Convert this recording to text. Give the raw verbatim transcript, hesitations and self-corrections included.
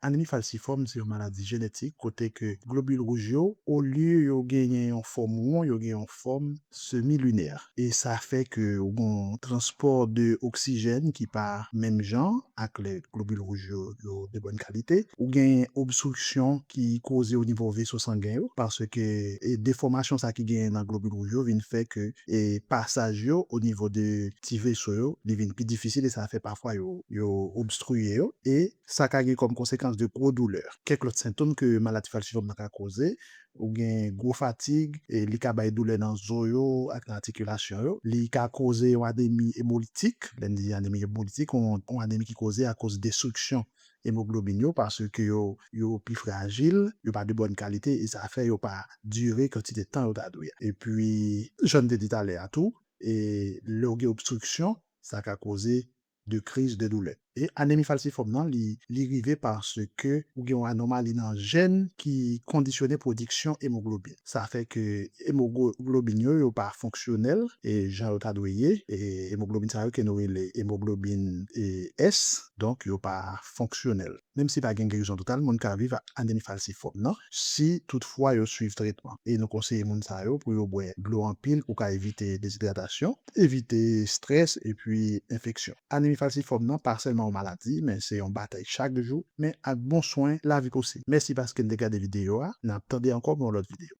Anemi falsifòm se yon maladi jenetik kote ke globil wouj yo, olye yo genyen yon fòm won, yo gen yon fòm semi-linè. E sa fè ke ou gen yon transpò de oksijèn ki pa menm jan ak lè globil wouj yo, yo de bòn kalite. Ou gen obstriksyon ki koze o nivo veso sangen yo, paske e defòmasyon sa ki genyen nan globil wouj yo vin fè ke e pasaj yo o nivo de ti veso yo, li vin pi difisil e sa fè pafwa yo, yo obstriye yo. E sa ka gen kòm konsekans de gwo doulè. Kèk lòt sentòm ke maladi falsifòm nan ka koze, ou gen gwo fatig, e li ka bay doulè nan zo yo ak nan atikilasyon yo. Li ka koze yon anemi emolitik. Lè n di anemi emolitik, yon, yon anemi ki koze akoz destriksyon emoglobin yo, paske yo, yo pi frajil, yo pa de bòn kalite, e sa fè yo pa dire kantite tan yo ta dwe. Epi, jan n te di talè a tou, e lè w gen obstriksyon, sa ka koze de kriz de doulè. E anemi falsifòm nan, li, li rive paske ou gen yon anòmali nan jèn ki kondisyone pwodiksyon emoglobin. Sa fè ke emoglobin yo, yo pa fonksyonèl, e jan yo ta dwe ye, e emoglobin sa yo ke nou rele emoglobin e S, donk yo pa fonksyonèl. Menm si pa gen gerizon total, moun ka viv ak anemi falsifòm nan, si toutfwa yo swiv tretman. E nou konseye moun sa yo pou yo bwè dlo anpil pou ka evite dezidratasyon, evite strès epi enfeksyon. Anemi falsifòm nan pa sèlman yon maladi, men se yon batay chak jou, men ak bon swen, lavi posib. Mèsi paske n te gade videyo a, n ap tande ankò pou yon lòt videyo.